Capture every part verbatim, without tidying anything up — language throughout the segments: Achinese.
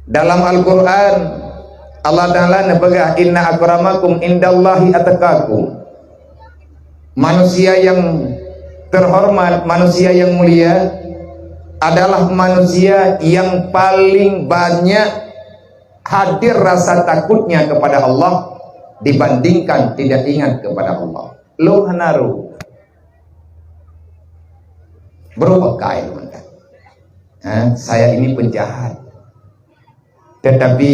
Dalam Al-Quran, Allah Ta'ala neupeugah, "Inna akramakum indallahi atqakum." Manusia yang terhormat, manusia yang mulia adalah manusia yang paling banyak hadir rasa takutnya kepada Allah dibandingkan tidak ingat kepada Allah. Lôn hana rô. Bro pakai, ha, saya ini penjahat. Tetapi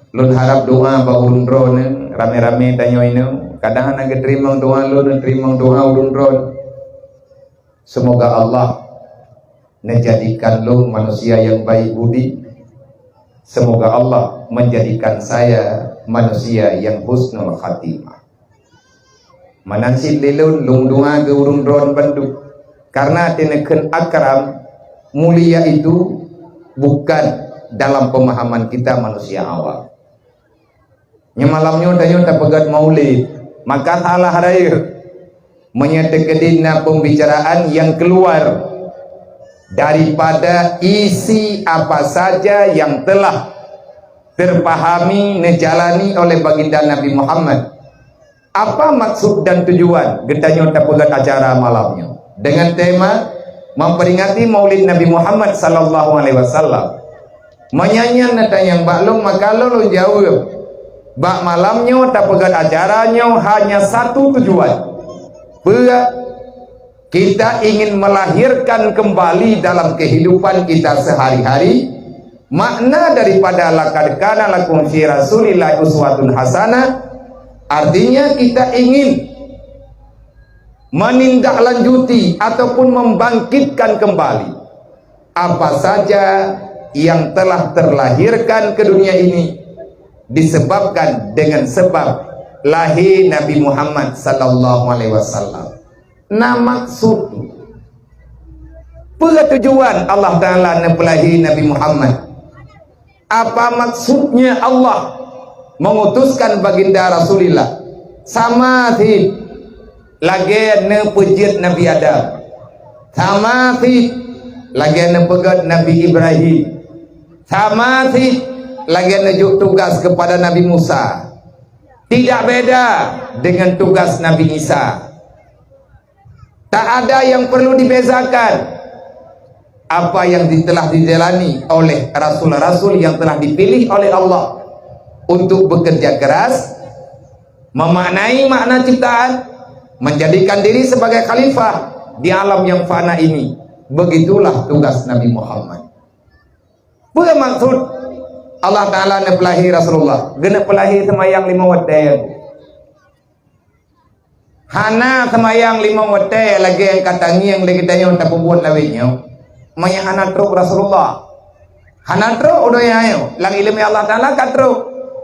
lôn harap doa bak ureuëng droeneuh, ramé-ramé tanyoe inoe. Kadang hana geuteurimong doa lôn, teurimong doa ureuëng droeneuh. Semoga Allah menjadikan lôn manusia yang baik budi. Semoga Allah menjadikan saya manusia yang husnul khatimah. Meunan cit lé lôn, lôn doa keu ureuëng droeneuh bandum. Karena teuneukheun akram, mulia itu bukan dalam pemahaman kita manusia awam. Nyoe malam nyoe tanyoe tapeugét maulid, maka salah rayeuk. Meunyoe teukeudi na pembicaraan yang keluar daripada isi apa saja yang telah terpahami, neujalani oleh Baginda Nabi Muhammad. Apa maksud dan tujuan geutanyoe tapeugét acara malam nyoe? Dengan tema memperingati Maulid Nabi Muhammad sallallahu alaihi wasallam. Meunyoe nyan neutanyong bak lôn, maka lôn, lôn jaweueb. Bak malam nyoe tapeugét acara nyoe hanya satu tujuan. Peue? Kita ingin melahirkan kembali dalam kehidupan kita sehari-hari makna daripada laqad kana lakum fi Rasulillah uswatun hasanah, artinya kita ingin menindaklanjuti ataupun membangkitkan kembali apa saja yang telah terlahirkan ke dunia ini disebabkan dengan sebab lahir Nabi Muhammad sallallahu alaihi wasallam. Na maksud, peue tujuan Allah Ta'ala neupeulahé Nabi Muhammad? Apa maksudnya Allah mengutuskan Baginda Rasulullah? Sama cit lagée neupeujeuet Nabi Adam. Sama cit lagée neupeugét Nabi Ibrahim. Sama cit lagée neujok tugas kepada Nabi Musa. Tidak beda dengan tugas Nabi Isa. Tak ada yang perlu dibezakan apa yang di-, telah dijalani oleh rasul-rasul yang telah dipilih oleh Allah untuk bekerja keras, memaknai makna ciptaan, menjadikan diri sebagai khalifah di alam yang fana ini. Begitulah tugas Nabi Muhammad. Peue maksud Allah Ta'ala neupeulahé Rasulullah? Geuneuk peulahé seumayang limong watée. Hana seumayang limong watée lagée nyang ka tangieng lé geutanyoe tapeubuet lawét nyoe. Meunyoe hana trok Rasulullah, hana trok u donya nyoe, lam iéleumé Allah Ta'ala ka trok.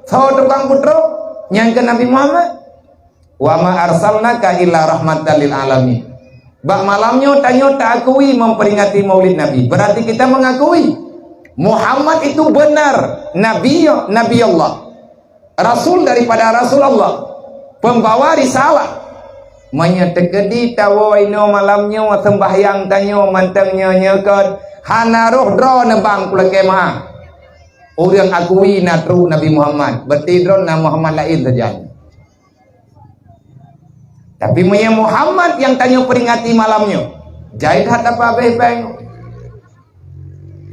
Soe tukang peutrok? Nyang keu Nabi Muhammad. "Wa ma arsalnaka illa rahmatan lil alamin." Bak malam nyoe tanyoe taakui memperingati Maulid Nabi. Berarti kita mengakui Muhammad itu benar Nabi, Nabi Allah. Rasul daripada Rasul Allah. Pembawa risalah. Meunyoe teukeudi tawoe inoe malam nyoe seumbahyang tanyoe mantong nyoe nyoe kon hana roh droe neubang kulakée meuah. Ureuëng akui na trok Nabi Muhammad, berarti droe na Muhammad laén sajan. Tapi meunyoe Muhammad nyang tanyoe peringati malam nyoe, jai that apa abéh péng.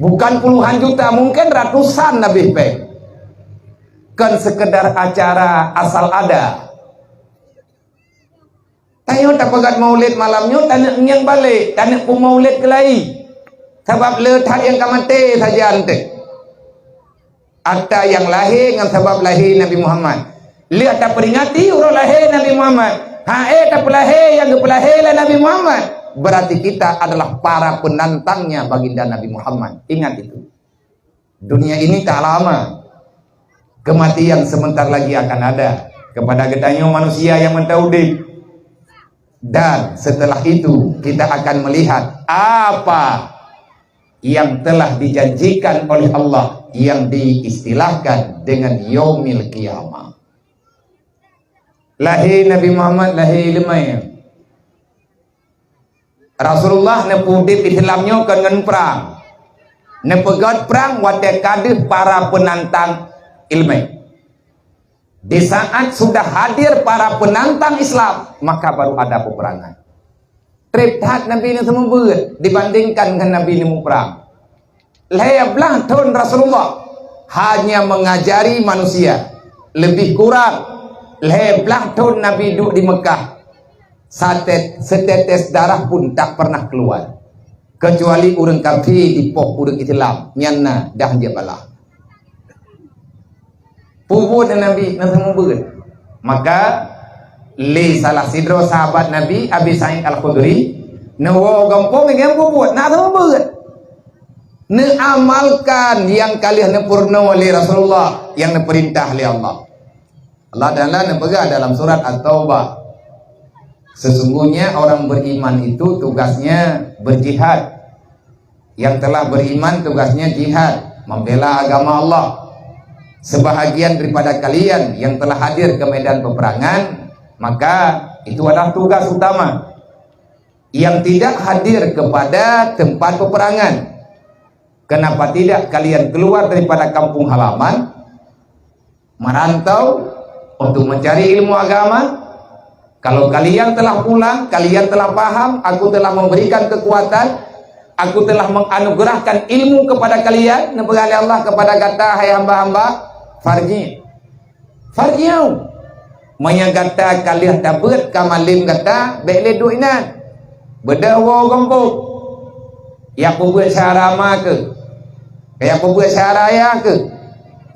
Bukan puluhan juta, mungkin ratusan abéh péng. Kon sekedar acara asal ada. Tanyoe tapeugét maulid malam nyoe, taneuk ngieng balek, taneuk peumaulid keulai. Sabab le that nyang ka maté sajan teuh. Ata nyang lahé ngon sabab lahé Nabi Muhammad. Lheueh taperingati uroe lahé Nabi Muhammad. Ha'e tapeulahé nyang geupeulahé lé Nabi Muhammad. Berarti kita adalah para penantangnya baginda Nabi Muhammad. Ingat itu. Dunia ini tak lama. Kematian sebentar lagi akan ada kepada geutanyoe manusia nyang mantong udeb. Dan setelah itu kita akan melihat apa yang telah dijanjikan oleh Allah yang diistilahkan dengan yaumil qiyamah. Lahé Nabi Muhammad lahé leumai. Rasulullah neupeuudeb Islam nyoe kon ngon prang. Neupeugét prang watée ka deuh para peunantang ileumé. Di saat sudah hadir para peunantang Islam, maka baru ada peperangan. Treb that Nabi neuseumeubeuet dibandingkan ngon Nabi neumuprang. Lhée blaih thon Rasulullah hanya mengajari manusia, lebih kurang lhée blaih thon Nabi duek di Mekah, satet-, setetes darah pun tak pernah keluar, kecuali ureuëng kafé dipoh ureuëng Islam, nyan na dah jeuet balah. Peubuet Nabi neuseumeubeuet. Maka, lé salah sidroe sahabat Nabi, Abi Sa'id Al-Khudri, neuwoe gampông ngon peubuet, neuseumeubeuet. Neuamalkan nyang ka lheueh neupeurunoe lé Rasulullah, nyang neupeurintah lé Allah. Allah Taala neupeugah dalam surat At-Taubah, "Sesungguhnya orang beriman itu tugasnya berjihad." Yang telah beriman tugasnya jihad, membela agama Allah. Sebahagian daripada kalian yang telah hadir ke medan peperangan, maka itu adalah tugas utama. Yang tidak hadir kepada tempat peperangan, kenapa tidak kalian keluar daripada kampung halaman? Merantau untuk mencari ilmu agama. Kalau kalian telah pulang, kalian telah paham, aku telah memberikan kekuatan, aku telah menganugerahkan ilmu kepada kalian, neupeugah lé Allah kepada gata, hai hamba-hamba, farji. Farji'u. Meunyoe gata ka lheueh tabeuet ka malem gata, bék lé duek inan. Beudôh woe gampông. Yak peubuet syara ma keuh. Yak peubuet syara ayah keuh.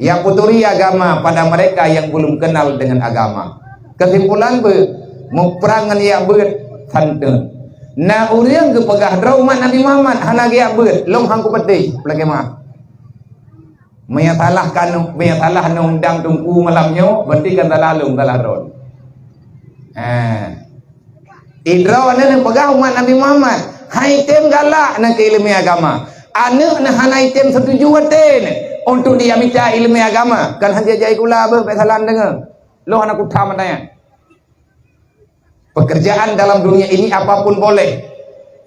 Yak peuturi agama pada mereka yang belum kenal dengan agama. Kesimpulan beuh, muprang ngon yak beuet santeun. Na ureuëng geupeugah droe umat Nabi Muhammad hana geuyak beuet, lôn han kupeudeh, peulagée meu'ah. Meunyoe salah kanu-, meunyoe salah neundang teungku malam nyoe, berarti kan salah lôn, salah droe. Ha. Idroe neupeugah umat Nabi Muhammad, hai tem galak na keu ileumé agama. Aneuëk na hana item setuju watée nyan untuk dia mita ileumé agama. Kan han jai-jai gula beuh, bék salah deungoe. Lôn hana kutam mata nyan. Pekerjaan dalam dunia ini apapun boleh.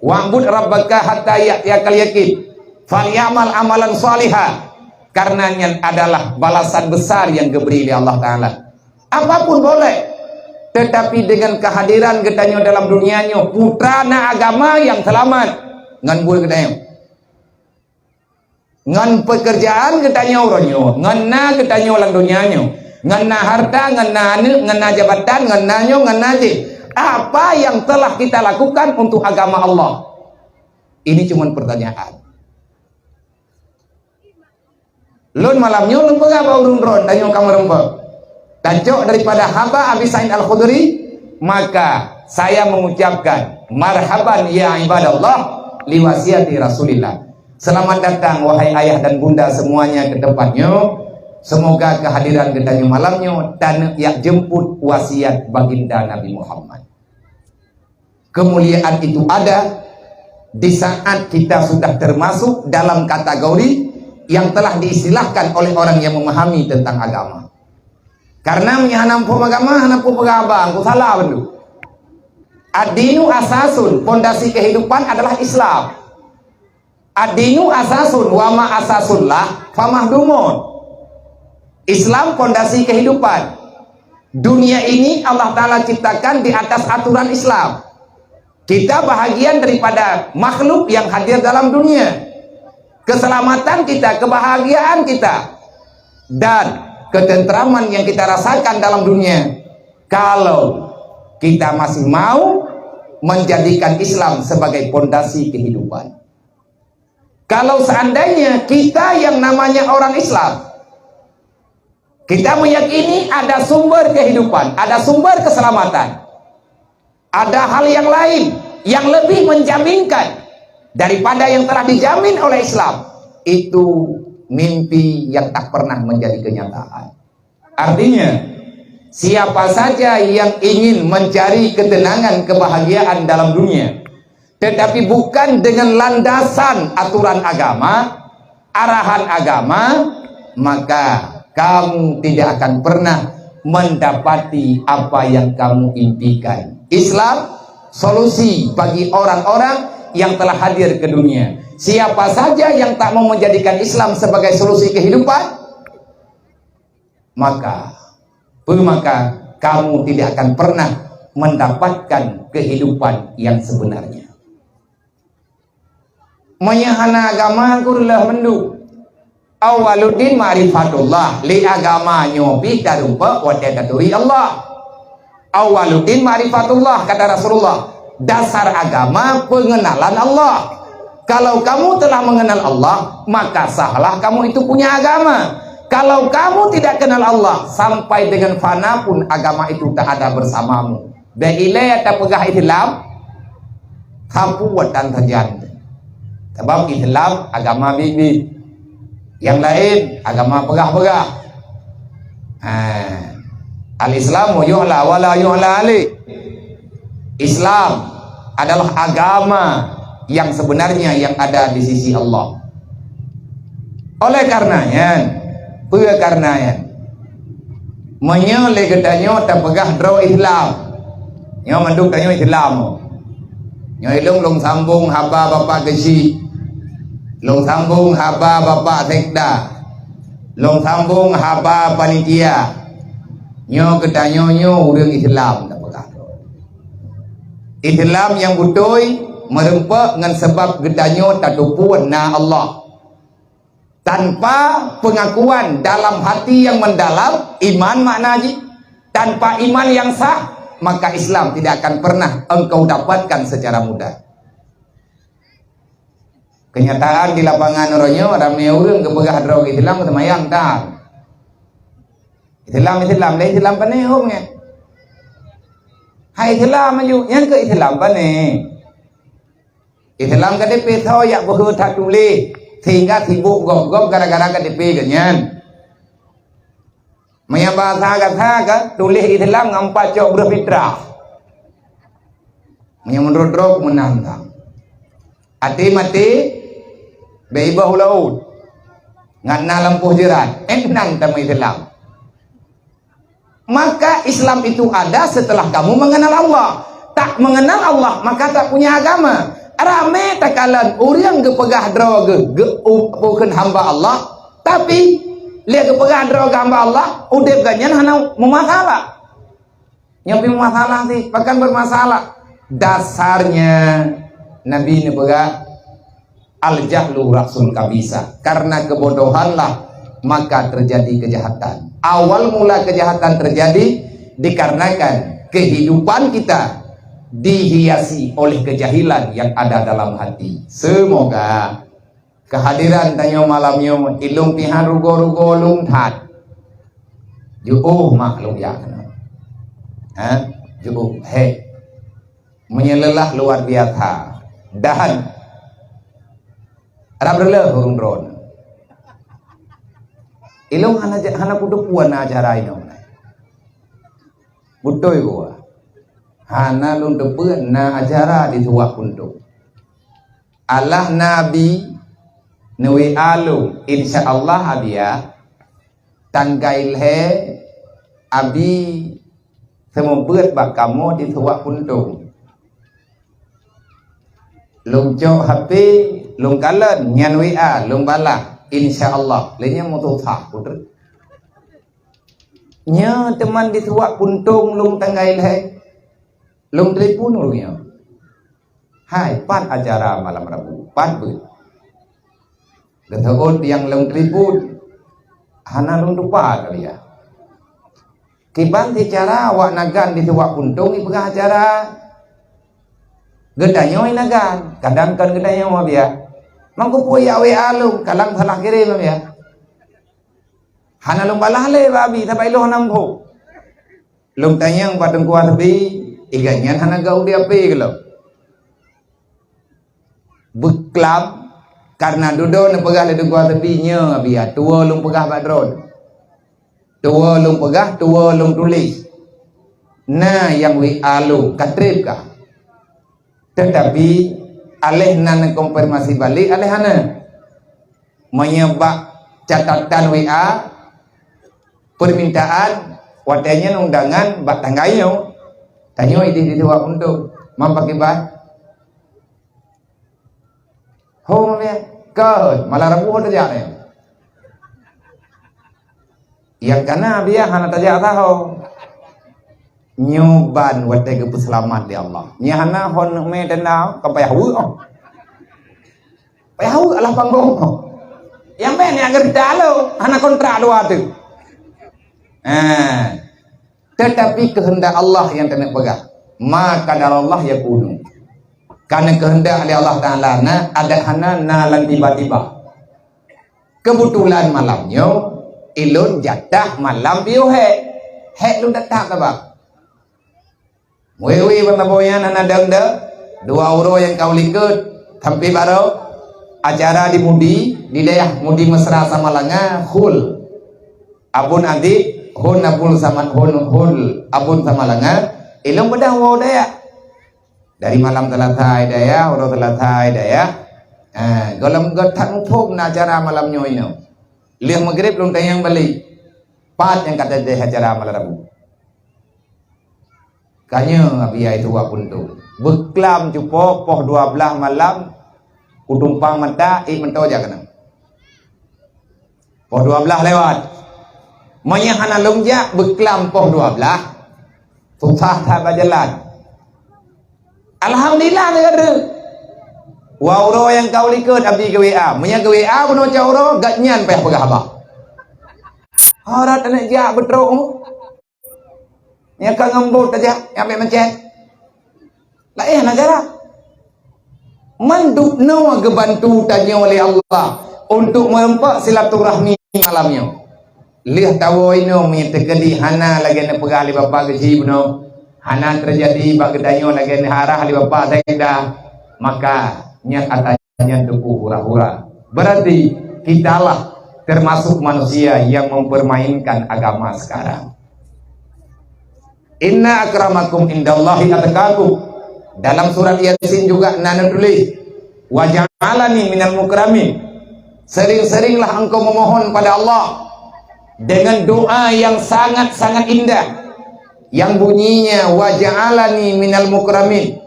Wa'bud rabbaka hatta ya'tiyakal yakin. Falyamal amalan saliha. Karena nyan adalah balasan besar yang geubri lé Allah Taala. Apapun boleh. Tetapi dengan kehadiran geutanyoe dalam dunia nyoe, putra na agama yang selamat. Ngon buet geutanyoe. Ngon pekerjaan geutanyoe uroe nyoe, ngon na geutanyoe lam donya nyoe, ngon na harta, ngon na aneuëk, ngon na jabatan, ngon na nyoe, ngon na jih. Apa yang telah kita lakukan untuk agama Allah? Ini cuma pertanyaan. Lôn malam nyoe lôn peugah bak ureuëng droe, tanyoe kamoe rumpok. Tacok daripada haba Abi Sa'id Al-Khudri, maka saya mengucapkan, "Marhaban ya ibadallah li wasiati Rasulillah." Selamat datang, wahai ayah dan bunda semuanya, ke tempat nyoe. Semoga kehadiran geutanyoe malam nyoe taneuk jak jemput wasiat baginda Nabi Muhammad. Kemuliaan itu ada di saat kita sudah termasuk dalam kategori yang telah diistilahkan oleh orang yang memahami tentang agama. Karena meunyo hana muphom agama, hana peue peugah haba, ku salah bandum. Ad-dinu asasun, pondasi kehidupan adalah Islam. Ad-dinu asasun, wa ma asasullah famahdumun. Islam pondasi kehidupan. Dunia ini Allah Taala ciptakan di atas aturan Islam. Kita bahagian daripada makhluk yang hadir dalam dunia. Keselamatan kita, kebahagiaan kita, dan ketentraman yang kita rasakan dalam dunia, kalau kita masih mau menjadikan Islam sebagai pondasi kehidupan. Kalau seandainya kita yang namanya orang Islam, kita meyakini ada sumber kehidupan, ada sumber keselamatan, ada hal yang lain yang lebih menjaminkan daripada yang telah dijamin oleh Islam, itu mimpi yang tak pernah menjadi kenyataan. Artinya, siapa saja yang ingin mencari ketenangan, kebahagiaan dalam dunia, tetapi bukan dengan landasan aturan agama, arahan agama, maka kamu tidak akan pernah mendapati apa yang kamu impikan. Islam, solusi bagi orang-orang yang telah hadir ke dunia. Siapa saja yang tak mau menjadikan Islam sebagai solusi kehidupan, maka, maka kamu tidak akan pernah mendapatkan kehidupan yang sebenarnya. Meunyoe hana agama, kureueng lheueh mandum. Awwaluddin ma'rifatullah, lé agama nyoe pih tarumpok watée taturi Allah. Awwaluddin ma'rifatullah, kata Rasulullah, dasar agama pengenalan Allah. Kalau kamu telah mengenal Allah, maka sahlah kamu itu punya agama. Kalau kamu tidak kenal Allah, sampai dengan fana pun agama itu tak ada bersamamu. Bék ilée tapeugah Islam, sapeue tan sajan. Sabab Islam agama biet-biet. Nyang laén agama peugah-peugah. Ha. Al-Islamu yu'la wa la yu'la alaih. Islam adalah agama yang sebenarnya yang ada di sisi Allah. Oleh karena nyan, peue karena nyan? Meunyoe lé geutanyoe tapeugah droe Islam, nyoe mandum tanyoe Islam. Nyoe ilong lôn sambong haba Bapak Geuchik, lôn sambong haba Bapak Sekda, lôn sambong haba panitia. Nyoe geutanyoe nyoe ureuëng Islam tapeugah droe. Islam nyang beutôi meurumpok ngon sabab geutanyoe tateupeue na Allah. Tanpa pengakuan dalam hati yang mendalam, iman makna jih, tanpa iman yang sah, maka Islam tidak akan pernah engkau dapatkan secara mudah. Kenyataan di lapangan uroe nyoe, ramé ureuëng geupeugah droe Islam seumayang tan. Islam, Islam, lé Islam pané hom nyan. Hai Islam aju, nyang keu Islam pané. Islam K T P tho yak beuhe that tuléh, sehingga sibok gob-gob gara-gara K T P geuh nyan. Meunyoe bahasa gata ka tuléh Islam ngon pat cok breuh fitrah. Meunyoe meunurot droe meunang tam. Até maté, bék iboh u laôt. Ngat na lampôh jeurat, eh, nan tameu Islam. Maka Islam itu ada setelah kamu mengenal Allah. Tak mengenal Allah, maka tak punya agama. Ramé takalon ureuëng geupeugah droe geuh, geu-, u-, bukon hamba Allah, tapi lé geupeugah droe geuh hamba Allah, udeb geuh nyan hana meumasalah. Nyoe pih masalah sih, pakon bermasalah. Dasarnya Nabi neupeugah, "Al-jahlu ra'sul kabisa." Karena kebodohanlah maka terjadi kejahatan. Awal mula kejahatan terjadi dikarenakan kehidupan kita dihiasi oleh kejahilan yang ada dalam hati. Semoga kehadiran tanyoe malam nyoe, ilong pihan rugoe-rugoe lom that. Jiôh mak lom jak keunoe. Ha? Jiôh, he. Meunyoe leulah luar biasa. Dan rab reuloh ureuëng droe. Ilong hana ja-, hana kuteupeu na acara inoe. Beutôi gua. Hana lôn teupeu na acara di Suwak Puntông. Alah na abi neuwi a lôn, insya Allah abi ya, tanggai lhée abi seumeubeuet bak kamoe di Suwak Puntông. Lôn cok H P, lôn kalon, nyan W A, lôn balah, insya Allah. Lé nyan meususah, putri. Nyoe teuma di Suwak Puntông lôn tanggai lhée. Lôn telepon ureuëng nyoe. Hai, pat acara malam Rabu, pat beuet. Geuseuôt nyang lôn telepon, hana lôn tupa kali ya. Kiban sicara awak nagan di Suwak Puntông jipeugah acara. Geutanyoe nagan, kadang kon geutanyoe biya. Mangkupue yak W A lôn, kalang salah kirém biya. Hana lôn balah lé bak abi, sabab ilôn hana muphom. Lôn tanyong bak Teungku Hasbi, iga nyan hana gau di api keu lôn. Beuklam, karena dudoe neupeugah lé Teungku Hasbi nyoe, abi ya, tuwoe lôn peugah bak droe. Tuwoe lôn peugah, tuwoe lôn tuléh. Na nyang W A lôn, ka treb kah? Teutapi, aléh na neukonfirmasi balek, aléh hana. Meunyoe bak catatan W A, permintaan, watée nyan undangan bak tanggai nyoe, tanyoe idéh di Suwak Puntông. Mam pakriban? Ho, mulia. Kon, malam Rabu ho tajak nyan. Nyang kana biah hana tajak saho. Nyoe ban watée geupeuseulamat lé Allah. Nyang hana hon mé tenda, ka payah weuek. Payah weuek alah panggong. Nyang mé nyan geurita lo, hana kontrak dua tu. Ha. Tetapi kehendak Allah nyang keuneuk peugah. Ma qadarallah yakunu. Kana kehendak lé Allah Taala na, adak hana na lam tiba-tiba. Keubeutulan malam nyoe, ilôn jatah malam piôh hék. Hék lôn datang taba. Wewe ban saboh nyan hana deueng-deueng, dua uroe nyang ka u likot, sampoe baroe acara di Mudi, di dayah Mudi Mesra Samalanga, hol. Abon Adik, hon Abon Sama-, hon, hol Abon Samalanga, ilôn beudang woe dayah. Dari malam Selasa dayah, uroe Selasa dayah. Ha, gohlom göt that muphom na acara malam nyoe inoe. Lheueh Maghrib lôn tanyong balik. Pat nyang ka teuntèe acara malam Rabu. Ka nyoe Abi Yai tuha punto. Beuklam cupo poh dua blaih malam, kutumpang mata, ék meutoe jak keunoe. Poh dua blaih lewat. Meunyoe hana lôn jak beuklam poh dua blaih, susah that bak jalan. Alhamdulillah, lagèe deuh. Wa uroe nyang ka u likot Abi geu-W A. Meunyoe geu-W A bunoe cot uroe, gobnyan payah peugah haba. Harab aneuk jak beutrok. Nyang ka ngon bot tajak, nyang bèk meucèt. Laén hana jarak. Mandum nyoe geubantu tanyoe lé Allah untuk meureumpok silaturahmi malam nyoe. Lheueh tawoe inoe meunyoe teukeudi hana lagèe neupeugah lé Bapak Geuchik bunoe, hana teujadi bak geutanyoe lagèe neuharah lé Bapak Sekda, maka nyan ata nyan teupeu hura-hura. Berarti kitalah termasuk manusia yang mempermainkan agama sekarang. "Inna akramakum indallahi atqakum." Dalam surat Yasin juga na neutuléh, "Wa ja'alani minal mukramin." Sering-seringlah engkau memohon pada Allah dengan doa yang sangat-sangat indah, yang bunyinya, "Wa ja'alani minal mukramin."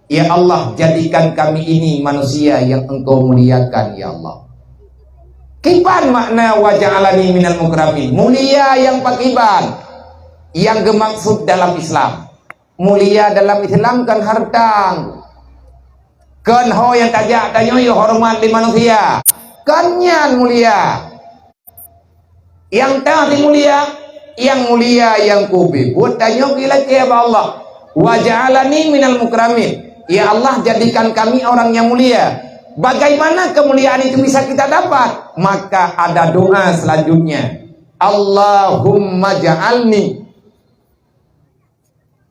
Ya Allah, jadikan kami ini manusia yang Engkau muliakan, ya Allah. Kiban makna "wa ja'alani minal mukramin"? Mulia nyang pakiban nyang geumaksud dalam Islam? Mulia dalam Islam kon hareuta. Kon ho nyang tajak tanyoe horeumat lé manusia. Kon nyan mulia. Nyang teuh mulia, nyang mulia nyang kubi buet tanyoe geulakèe bak Allah. "Wa ja'alani minal mukramin." Ya Allah, jadikan kami orang yang mulia. Bagaimana kemuliaan itu bisa kita dapat? Maka ada doa selanjutnya. "Allahumma ja'alni,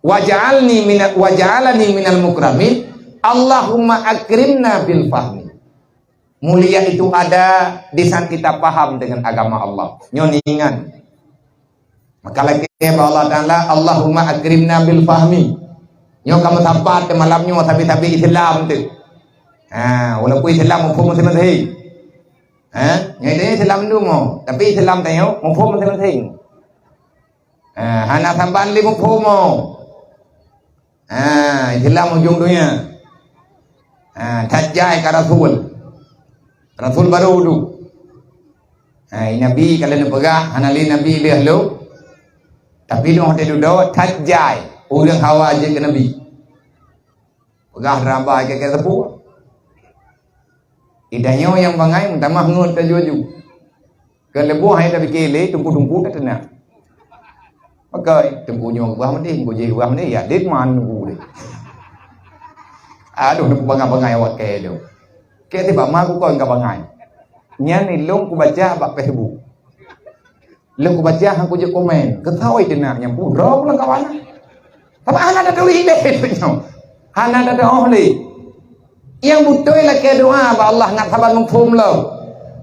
wa ja'alni mina-, wa ja'alani minal mukramin. Allahumma akrimna bil fahmi." Mulia itu ada di saat kita paham dengan agama Allah. Nyoe ingat. Maka lakèe bak Allah Taala, "Allahumma akrimna bil fahmi." Nyoe ka meusapat malam nyoe sabe-sabe Islam tu. Ha, walaupun Islam muphom masing-masing. Ha, nyoe Islam tu mo, tapi Islam tanyoe muphom masing-masing. Ha, hana saban lé muphom mo. Ha, Islam ujong donya. Ha, that jai ka rasul. Rasul barô duek. Ha, Nabi ka lheueh neupeugah, hana lé Nabi lheueh lôn. Tapi lôn watèe dudoe, that jai ureueng hawa jeuet keu Nabi. Peugah dara ba keu-keu teupeu. Di tanyoe nyang bangai meutamah ngon taju-aju. Keu leuboh hai tapike lé teungku-teungku tateunak. Pakai teungku nyoe geuba meudeh, teungku jéh geuba meudeh, ya dit man teungku lé. Aduh, teungku bangai-bangai awak kèe lôn. Kèe tiba ma ku kon ka bangai. Nyan ilôn kubaca bak Facebook. Lôn kubaca han kujeuet komen. Keuthai teunak nyang pun droe lam kawan. Sabab hana tatuléh lé nyoe. Hana tatuléh lé. Nyang beutôi lakèe doa bak Allah ngat saban muphom lom.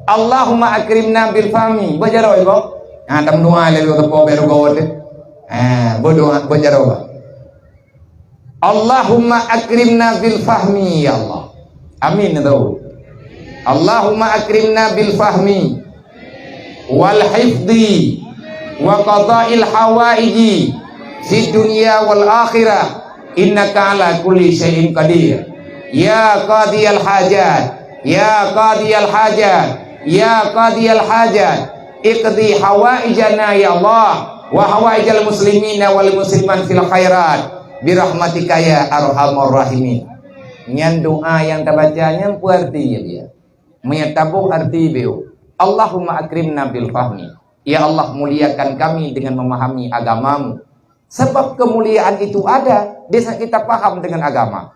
Allahumma akrimna bil fahmi. Beujaroe iboh. Ha, tameudoa lé lôn teupeu bèk rugoe teuh. Ha, beudoa, beujaroe bah. Allahumma akrimna bil fahmi, ya Allah. Amin, ya Allah. Allahumma akrimna bil fahmi wal hifdhi wa qada'il hawaiji fid dunya wal akhirah, innaka ala kulli syai'in qadir. Ya qadiyal hajat, Ya qadiyal hajat, ya qadiyal hajat, iqdi hawaijana ya Allah, wa hawaijal muslimina wal muslimat fil khairat, birahmatika ya arhamar rahimin. Nyan doa nyang tabaca nyan peue arti dia? Meunyo taboh arti beu, Allahumma akrimna bil fahmi. Ya Allah, muliakan kami dengan memahami agamamu. Sebab kemuliaan itu ada di saat kita paham dengan agama.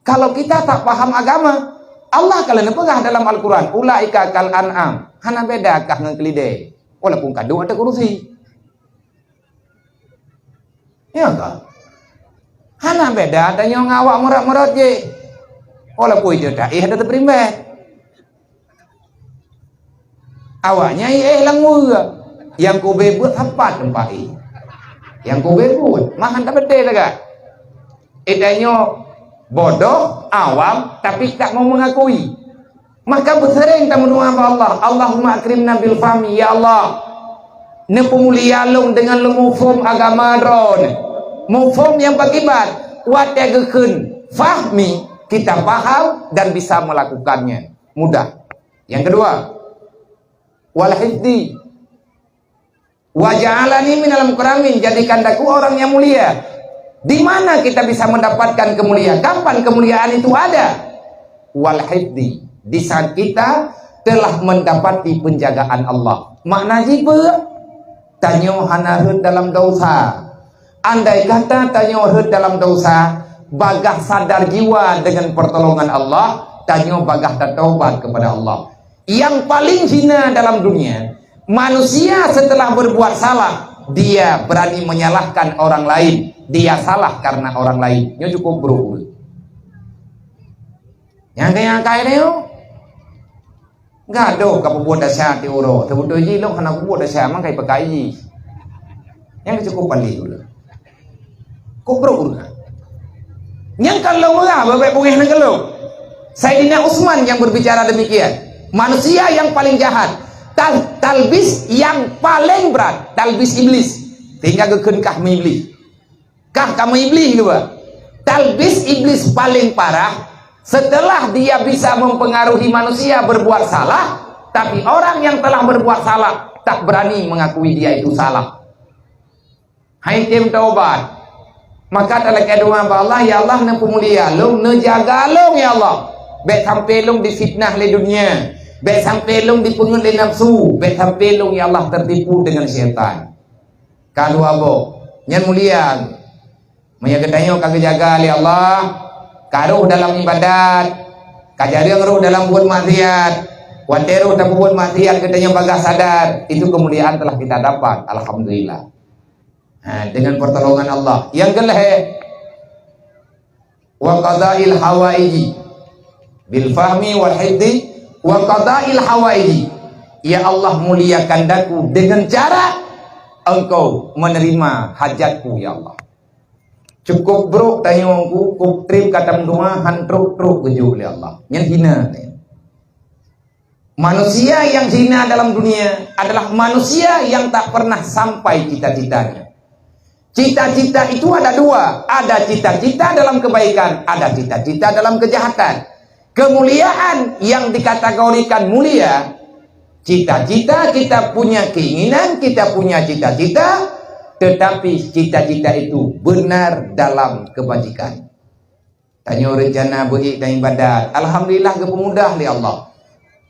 Kalau kita tak paham agama, Allah ka lheueh neupeugah dalam Al-Quran, "Ulaika kal an'am." Hana beda kah ngon keulidé, walaupun ka duek ateueh kurusi. Ya ka? Hana beda tanyoe ngon awak meurat-meurat jih. Walaupun itu tak eh ada teuperimbet. Awaknyan iéh lam weue. Nyang kube buet sapat teumpat iéh. Nyang kube buet, mahan tabeutée lagak. Eh, tanyoe bodoh, awam, tapi tak mau mengakui. Maka beuseuréng tameudoa bak Allah, "Allahumma akrimna bil fahmi, ya Allah, neupeumulia lôn deungon lôn muphom agama droeneuh." Muphom nyang pakiban, watée geukheun fahmi, kita paham dan bisa melakukannya. Mudah. Yang kedua, wal hifdi. Wa ja'alani minal mukramin, jadikan daku orang yang mulia. Di mana kita bisa mendapatkan kemuliaan? Kapan kemuliaan itu ada? Wal hifdi, di saat kita telah mendapati penjagaan Allah. Makna jih peue? Tanyoe hana rhot dalam dosa. Andai kata tanyoe rhot dalam dosa, bagah sadar jiwa dengan pertolongan Allah, tanyoe bagah tatobat kepada Allah. Yang paling hina dalam dunia, manusia setelah berbuat salah, dia berani menyalahkan orang lain. Dia salah karena orang lain. Nyoe cukup buruk. Nyang kaya-kaya nyoe, gadoh ka peubuet desya ti uroe. Teubeutôi jih lôn hana peubuet desya, mangkai peukai jih. Nyang cukup paléh ulôn. Kok brok ureueng? Nyang ka lôn meurah bak bungéh nanggroe. Saidina Utsman yang berbicara demikian. Manusia yang paling jahat. Tal-, talbis yang paling berat. Talbis iblis. Sehingga geukheun kah meuiblis. Kah kamoe iblis juga. Talbis iblis paling parah setelah dia bisa mempengaruhi manusia berbuat salah, tapi orang yang telah berbuat salah tak berani mengakui dia itu salah. Hai tem taubat. Maka talakée doa bak Allah, "Ya Allah, neupeumulia lôn, neujaga lôn, ya Allah. Bék sampai lôn difitnah lé dunia. Bék sampai lôn dipeungeut lé nafsu. Bék sampai lôn, ya Allah, tertipu dengan syaitan." Ka dua boh. Nyan mulia. Meunyoe geutanyoe ka geujaga lé Allah, ka rôh dalam ibadat, ka jareueng rôh dalam buet maksiat, watée rôh tapeubuet maksiat geutanyoe bagah sadar, itu kemuliaan telah kita dapat. Alhamdulillah. Ha, dengan pertolongan Allah. Yang kelhée, wa qadail hawaiji bil fahmi wal hifdi wa qadail hawaiji. Ya Allah, muliakan daku dengan cara Engkau menerima hajatku, ya Allah. Cukup brok tanyoe ku, kutrip ka tameudoa han trok-trok geujok lé Allah. Nyan hina nyan. Manusia yang hina dalam dunia adalah manusia yang tak pernah sampai cita-citanya. Cita-cita itu ada dua, ada cita-cita dalam kebaikan, ada cita-cita dalam kejahatan. Kemuliaan yang dikategorikan mulia, cita-cita kita punya keinginan, kita punya cita-cita, tetapi cita-cita itu benar dalam kebajikan. Tanyoe reuncana beuék dan ibadat. Alhamdulillah, geupeumudah lé Allah.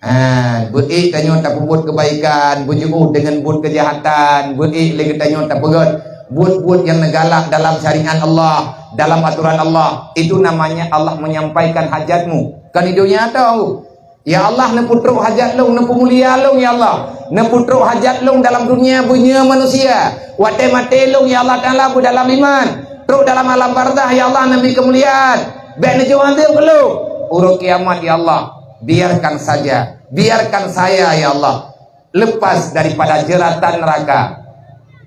Ha, beuék tanyoe tapeubuet keubaikan, beujiôh deungon buet keujahatan, beuék lé geutanyoe tapeugét buet-buet nyang neugalak dalam syariat Allah, dalam atoran Allah. Itu namanya Allah menyampaikan hajatmu. Kon di dunia tau. Ya Allah, neupeutrok hajat lôn, neupeumulia lôn, ya Allah. Neupeutrok hajat lôn dalam dunia beunyoe manusia. Watée maté lôn, ya Allah Taala, beudalam iman. Trok dalam alam barzakh, ya Allah, neubri keumuliaan. Bék neujok até keu lôn. Uroe kiamat, ya Allah, biarkan saja. Biarkan saya, ya Allah, lepas daripada jeratan neraka.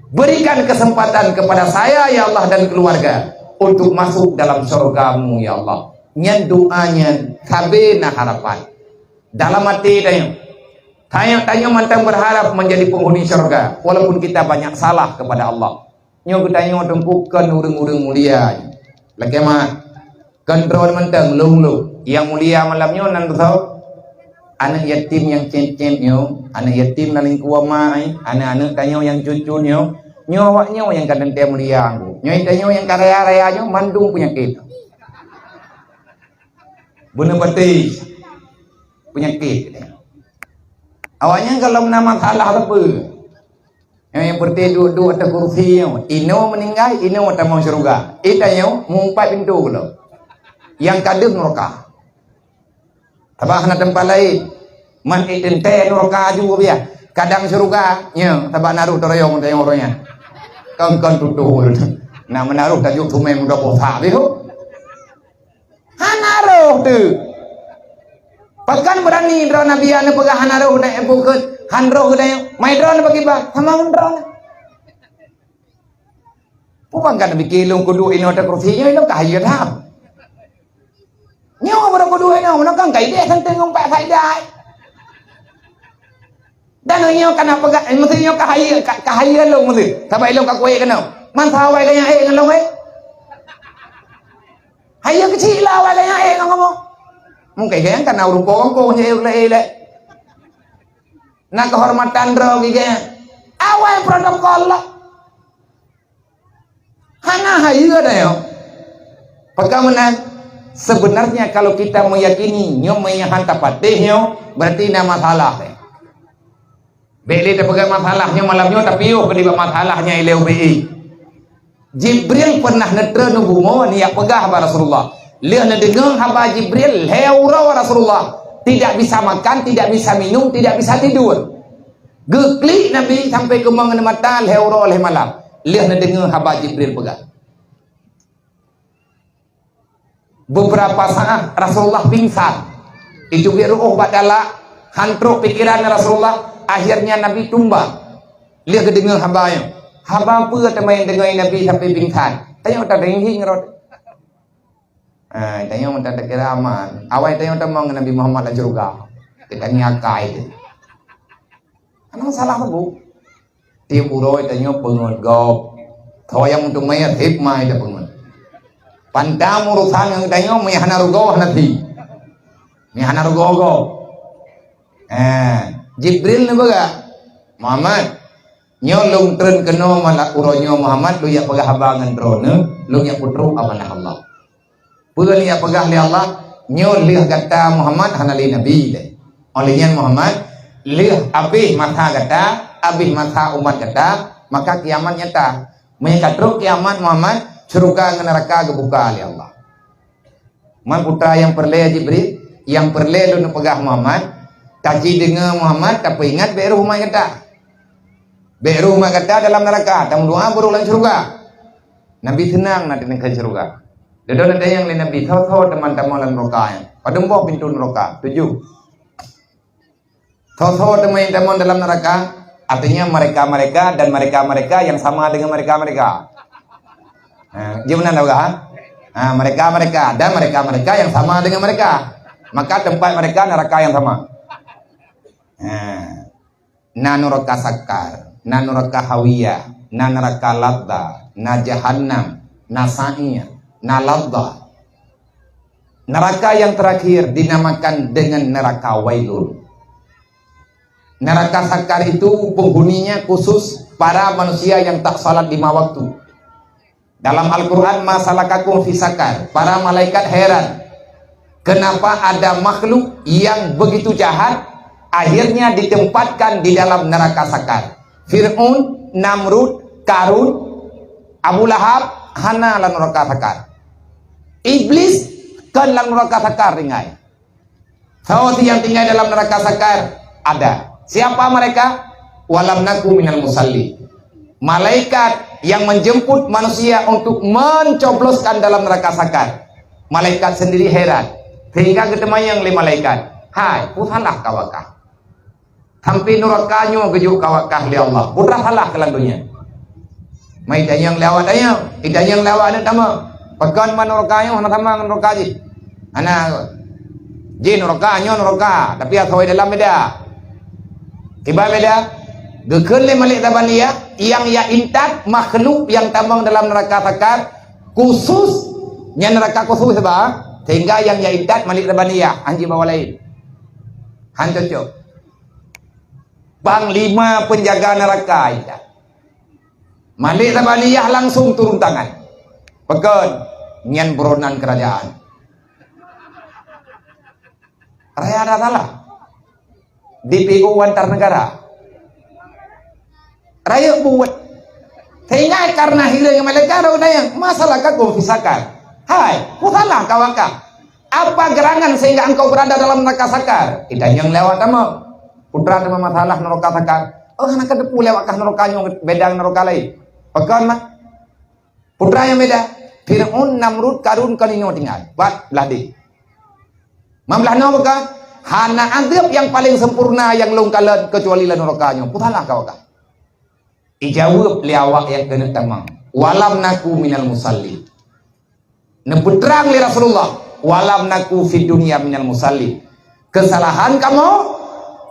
Berikan kesempatan kepada saya, ya Allah, dan keluarga untuk masuk dalam syurga-Mu, ya Allah. Nyan doa nyan sabe na harapan. Dalam até tanyoe, tanyoe, tanyoe mantong berharap menjadi penghuni syurga, walaupun kita banyak salah kepada Allah. Nyoe geutanyoe teungku kon ureuëng-ureuëng mulia. Lakée meuah, kon droe mantong lôn-lôn. Nyang mulia malam nyoe nan beutôi. Aneuk yatim nyang cét-cét nyoe, aneuk yatim na lingkue ma, eh, aneuk-aneuk tanyoe nyang cut-cut nyoe, nyoe awak nyoe nyang ka teuntée mulia. Nyoe tanyoe nyang ka raya-raya nyoe mandum peunyakét. Beuneupatéh peunyakét. Awaknyan kalau na masalah sapeue, nyang, nyang peureté duek-duek ateueh kursi nyoe, inoe meuninggai, inoe tamong syeuruga. Eh, tanyoe meuumpat pintoe keudroe. Nyang ka deuh nuraka. Sabab hana teumpat laén. Man eh teuntée nuraka aju biah. Kadang syeuruga, nyoe, sabab na rôh teuroyong tanyoe uroe nyan. Kon-kon tutoe. Na meunaroh tajok sumé muda posa beuh. Hana roh teuh. Pakon beurani droeneuh Nabi neupeugah hana roh dan bukon han roh geutanyoe. Mai droeneuh bagi bah, sama droeneuh. Peue ban ka neupike lôn kuduek inoe ateueh kursi nyoe, ilôn ka hayeue that. Nyoe baru kuduek inoe, meunan kan ka idéh santeng ngon Pak Saidai. Dan nyoe ka na peugah, eh, meusti nyoe ka hayeue, ka, ka hayeue lôn meusti. Sabab ilôn ka kuék keunoe. Man sawai ka nyang ék ngon lôn, eh? Hayeue keuchik lah awai ka nyang ék ngon kamoe. Mungken ka nyang ka na ureueng po-po nyang ék lé, ék lé. Na keuhormatan droe gigée. Awai protokol lah. Hana hayeue dah nyoe. Peue meunan, sebenarnya kalau kita meyakini nyoe meuhan tapatéh nyoe, berarti na masalah. Bék lé tapeugah masalah nyoe malam nyoe, tapi yoh keudibak masalah nyang ilée ubé. Jibril pernah neutreun u bumoe neujak peugah bak Rasulullah. Lheueh neudeungoe haba Jibril, lhée uroe Rasulullah tidak bisa makan, tidak bisa minum, tidak bisa tidur. Geuklik Nabi sampai keumong ngon mata lhée uroe lhée malam. Lheueh neudeungoe haba Jibril peugah. Beberapa saat Rasulullah pingsan. Itu geureuoh bak dala, han trok pikeran Rasulullah. Akhirnya Nabi tumbang. Lheueh geudeungoe haba nyoe. Haba peue teuma nyang deungoe Nabi sampai pingsan? Tanyoe tadeungoe ngon rot. Ah, tanyoe meunan takira aman. Awai tanyoe tamong ngon Nabi Muhammad lam syeuruga. Kita ni akai tu. Hana masalah tu, Bu. Tiep uroe tanyoe peungeut gob. Tho nyang meuteumé hikmah ita peungeut. Pantam urusan ngon tanyoe meuhana rugoe hana ti. Meuhana rugoe gob. Eh, Jibril neupeugah, "Muhammad, nyoe lôn treun keunoe malam uroe nyoe Muhammad, lôn jak peugah haba ngon droeneuh, lôn jak peutrok amanah Allah." Peue lé peugah lé Allah, nyoe lheueh gata Muhammad hana lé nabi lé. Óh lheueh nyan Muhammad, lheueh abéh masa gata, abéh masa umat gata, maka kiamat nyata. Meunyo ka trok kiamat Muhammad, syeuruga ngon neuraka geubuka lé Allah. Man peue nyang peureulée Jibril, nyang peureulée lôn peugah Muhammad, taci deungoe Muhammad, tapeuingat bék roh umat gata. Bék roh umat gata dalam neuraka, tameudoá barô lam syeuruga. Nabi seunang na teuneuk keu syeuruga. Dudoe neutanyong lé Nabi, "Soe-soe teuma tamong lam neuraka nyan? Padum boh pintoe neuraka?" "Tujoh." "Soe-soe teuma nyang tamong dalam neuraka?" Artinya mereka-mereka dan mereka-mereka yang sama dengan mereka-mereka. Ha, ji meunan dah peugah, ha? Ha, mereka-mereka dan mereka-mereka yang sama dengan mereka. Maka tempat mereka neraka yang sama. Ha. Na neuraka Sakar, na neuraka Hawiyah, na neuraka Ladha, na Jahannam, na Sa'ir, na Ladha. Neraka yang terakhir dinamakan dengan neraka Wailun. Neraka Sakar itu penghuninya khusus para manusia yang tak salat lima waktu. Dalam Al-Quran, "Ma salakakum fi sakar?" Para malaikat heran, kenapa ada makhluk yang begitu jahat akhirnya ditempatkan di dalam neraka Sakar. Fir'aun, Namrud, Karun, Abu Lahab, hana lam neraka Sakar. Iblis kon lam neraka Sakar tinggai. Soe nyang tinggai dalam neraka Sakar? Ada. Siapa mereka? "Walam naku minal musalli." Malaikat yang menjemput manusia untuk mencobloskan dalam neraka Sakar. Malaikat sendiri heran. Sehingga geuteumanyong lé malaikat, "Hai, peue salah kawakah? Sampai neraka nyoe geujok kawakah lé Allah. Peue salah keu lam donya?" Mai tanyong lé awak tanyoe, itanyong lé awak aneuk tama. Pakon man neraka nyoe hana sama ngon neraka jih? Hana. Jih neraka, nyoe neraka, tapi asoe dalam beda. Kiban beda? Geukheun lé Malik Zabaniyah, nyang ya intat makhluk nyang tamong dalam neraka Sakar khusus, nyan neraka khusus ba, sehingga nyang ya intat Malik Zabaniyah, anji bawa lain. Han cocok. Panglima penjaga neraka Isa. Malik Zabaniyah langsung turun tangan. Pakon? Nyan buronan kerajaan. Raya ada salah. D P O antar negara. Rayeuk buet. Sehingga karena hireuen malaikat roh dayang, masalah ka konfisakan. Hai, ku salah ka wakah. Apa gerangan sehingga engkau berada dalam neraka sakar? Kita nyang lewat sama. Putra teuma masalah neraka sakar. Oh, hana ka teupeu lewat kah neraka nyoe beda neraka lain. Pakon mah? Putra nyang beda. Fir'aun, Namrud, Karun kon inoe tinggai. Bat belah deh. Mamblah nyoe bukan? Hana azab yang paling sempurna yang lôn kalon kecuali lam neraka nyoe. Putalah kau kah. Ijaweueb lé awak nyang keuneuk tamong. Walam naku minal musalli. Neupeutrang lé Rasulullah, "Walam naku fid dunya minal musalli." Kesalahan kamoe,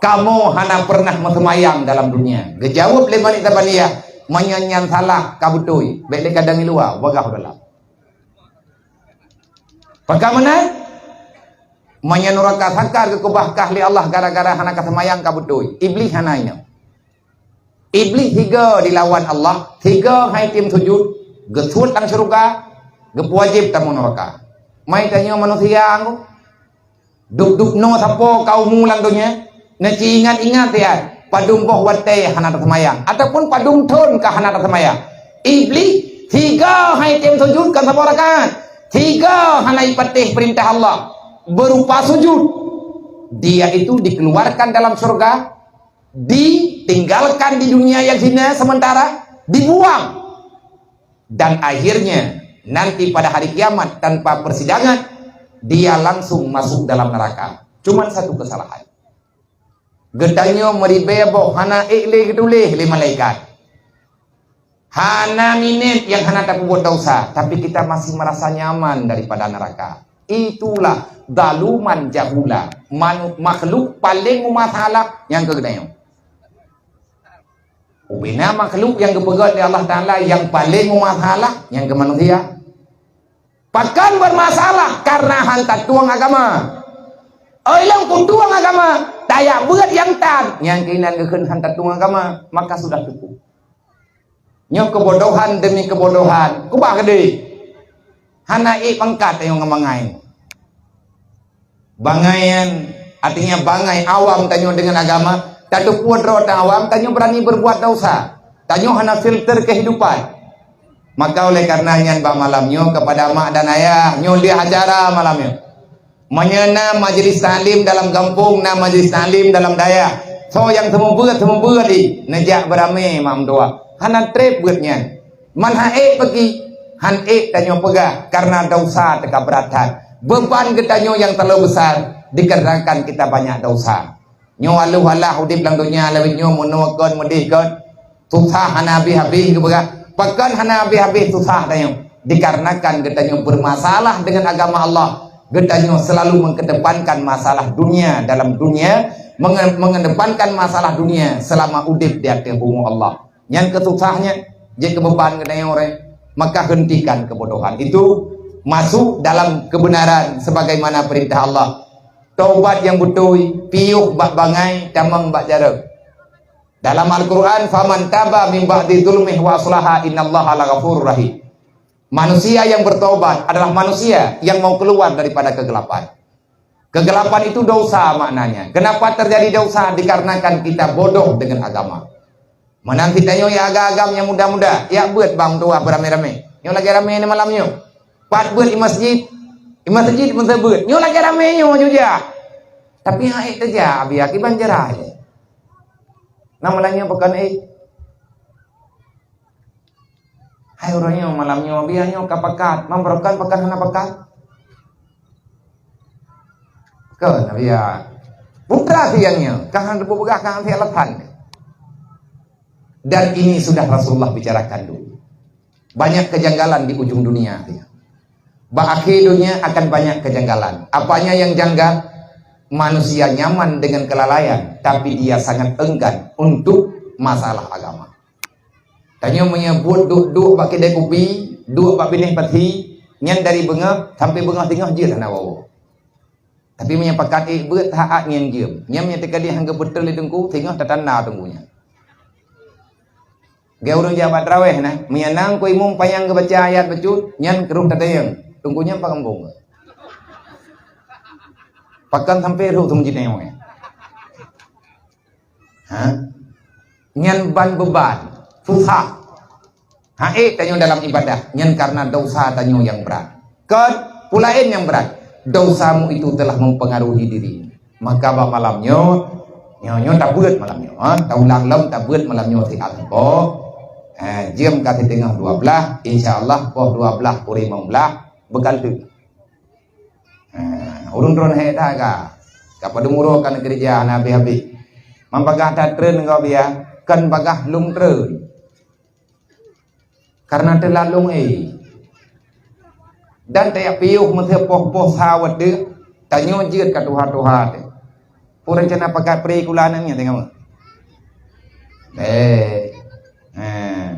kamoe hana pernah meuseumayang dalam dunia. Geujaweueb lé Malik Zabaniyah, "Meunyoe nyan salah, ka beutôi. Bék lé kadang di luwa, bagah dalam." Pakon meunan? Meunyoe nuraka sakar geukeubah kah lé Allah gara-gara hana ka seumayang, ka beutôi. Iblih hana ingat. Iblih tiga dilawan Allah, tiga hai tem sujud, geusuet lam syeuruga, geupeuwajéb tamong nuraka. Mai tanyoe manusia anggô. Dup-dup noe sapo ka umu lam donya, neuci ingat-ingat siat, padum boh watée hana taseumayang, ataupun padum thon ka hana taseumayang. Iblih, tiga hai tem sujud kon saboh rakaat, tiga hana ipatéh peurintah Allah, berupa sujud. Dia itu dikeluarkan dalam syurga, ditinggalkan di dunia yang hina sementara, dibuang. Dan akhirnya, nanti pada hari kiamat tanpa persidangan, dia langsung masuk dalam neraka. Cuman satu kesalahan. Geutanyoe meuribée boh hana ék lé geutuléh lé malaikat. Hana minét nyang hana tapeubuet dosa, tapi kita masih merasa nyaman daripada neraka. Itulah zaluman jahula, manu-, makhluk paling meumasalah nyang keu geutanyoe. Ubena makhluk nyang geupeugét lé Allah Taala nyang paling meumasalah nyang keu manusia. Pakon bermasalah? Karena han tatueng agama. Oi lôn kutueng agama, tajak beuet nyang tan, nyang keunan geukheun han tatueng agama, maka sudah cukup. Nyoe keubodohan demi keubodohan, kubah geude. Hana ék pangkat tanyoe ngon bangai. Bangai nyan, artinya bangai awam tanyoe dengan agama, tateupeue droe tan awam, tanyoe berani berbuat dosa. Tanyoe hana filter kehidupan. Maka oleh karena nyan bak malam nyoe kepada mak dan ayah, nyoe lé acara malam nyoe. Meunyoe na majlis taklim dalam gampông, na majlis taklim dalam dayah, soe nyang seumeubeuet-seumeubeuet di, neujak beuramé mak meutuwah. Hana treb beuet nyan. Man han ék peugi, han ék tanyoe peugah, karena dosa teuka brat that. Beban geutanyoe nyang terlalu besar dikarenakan kita banyak dosa. Nyoe aloh alah udeb lam donya lawét nyoe meunoe kon meudeh kon. Susah hana habéh-habéh geupeugah. Pakon hana habéh-habéh susah tanyoe? Dikarenakan geutanyoe bermasalah dengan agama Allah. Geutanyoe selalu mengedepankan masalah dunia dalam dunia, menge-, mengedepankan masalah dunia selama udeb di ateueh bumoe Allah. Nyan keususah nyan, jeuet keu beban geutanyoe ureuëng. Maka hentikan kebodohan itu, masuk dalam kebenaran sebagaimana perintah Allah. Taubat nyang beutôi, piôh bak bangai, tamong bak jaroe. Dalam Al-Quran, "Faman taba min ba'di zulmihi wa aslaha innallaha laghafurur rahim." Manusia yang bertobat adalah manusia yang mau keluar daripada kegelapan. Kegelapan itu dosa maknanya. Kenapa terjadi dosa? Dikarenakan kita bodoh dengan agama. Meunan cit tanyoe ya agam-agam nyang muda-muda, ya beuet bang tuah beuramé-ramé. Nyoe lagée ramé ni malam nyoe. Pat beuet di masjid, di masjid pun teubeuet. Nyoe lagée ramé nyoe jujak. Tapi han ék teujak, abi akiban jera. Nama lagée nyoe bukan ék. Hai ureuëng nyoe malam nyoe, biya nyoe ka pakat, mam barokon pakat hana pakat? Kon biya. Putra siang nyoe, ka hana teupeugah ka hana alasan. Dan ini sudah Rasulullah bicarakan dulu. Banyak kejanggalan di ujung dunia. Bak akhé dunia akan banyak kejanggalan. Apanya yang janggal? Manusia nyaman dengan kelalaian, tapi dia sangat enggan untuk masalah agama. Tanyoe meunyoe buet duek-duek bak keudée kupi, duek bak binéh pati, nyan dari beungoh sampai beungoh singoh jeuet hana woe. Tapi meunyoe pakat ék beuet, that ngieng jeuem. Nyan meunyoe teuka dih hana geupeutreun lé teungku, singoh tatanda teungku nyan. Geu ureueng jak bak taraweh na, meunyoe nang ku imum panyang geubaca ayat bacut, nyan keuroh tatanyong. Teungku nyan pakon bong. Pakon sampai roh teungku jitanyong. Ha? Nyan ban beuban, susah. Ha, ék tanyoe dalam ibadah, nyan karena dosa tanyoe nyang brat. Kon peue laén nyang brat, dosamu itu telah mempengaruhi dirimu. Maka bak malam nyoe, nyoe, nyoe tabeuet malam nyoe, ha? Taulang lom tabeuet malam nyoe siat sampoe. Ha, jeuem ka siteungoh dua blaih, insya Allah poh dua blaih kureueng limong blaih, beukal teuk. Ha, ureueng droen hék that ka. Ka padum uroe ka neukeureuja hana habéh-habéh. Mambagah that treun ngon biya, kon bagah lôn treun. Karena teulat lôn éh. Dan tajak piôh meusé poh-poh sa watèe, tanyoe jeuet ka tuha-tuha teuh. Peue rencana pakat pri kula nang nyan tengok. Eh. Eh.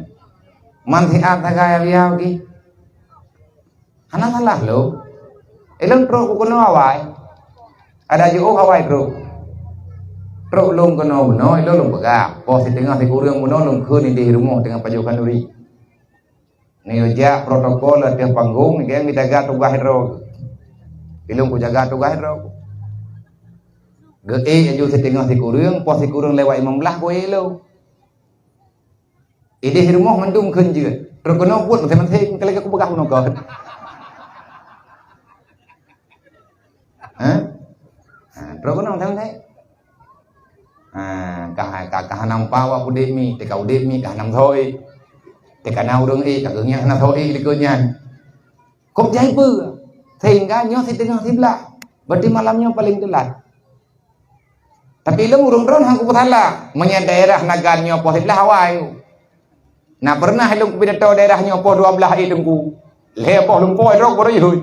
Man siat sagai biya ki. Hana salah lôn. Ilôn trok keunoe awai. Ada jiôh awai trok. Trok lôn keunoe bunoe, ilôn lôn peugah. Poh siteungoh sikureueng bunoe lôn kheun idéh rumoh teungoh pajoh khanduri. Neujak protokol ateueh panggong, geng geujaga tugaih droe. Ilôn kujaga tugaih droe. Geuék laju siteungoh sikureueng, poh sikureueng lewat limong blaih geuék lôn. Idéh rumoh mandum kheun jeuet. Trok keunoe buet maséng-maséng, keu lagèe kupeugah bunoe kon. Ha? Ha, trok keunoe maséng-maséng. Ha, ka, ka, ka hana meupa awak udép mi, teuka udép mi ka hana meusoe. Teuka na ureueng ék, ka geuh nyan hana soe likot nyan. Kok jai peue? Sehingga nyoe siteungoh siblaih. Berarti malam nyoe paleng teulat. Tapi lôn ureueng droen han kupeusalah. Meunyoe daerah Nagan nyoe poh siblaih awai. Na pernah lôn kupidato daerah nyoe poh dua blaih ék teungku. Lhèe poh lumpoe droe baru jihôi.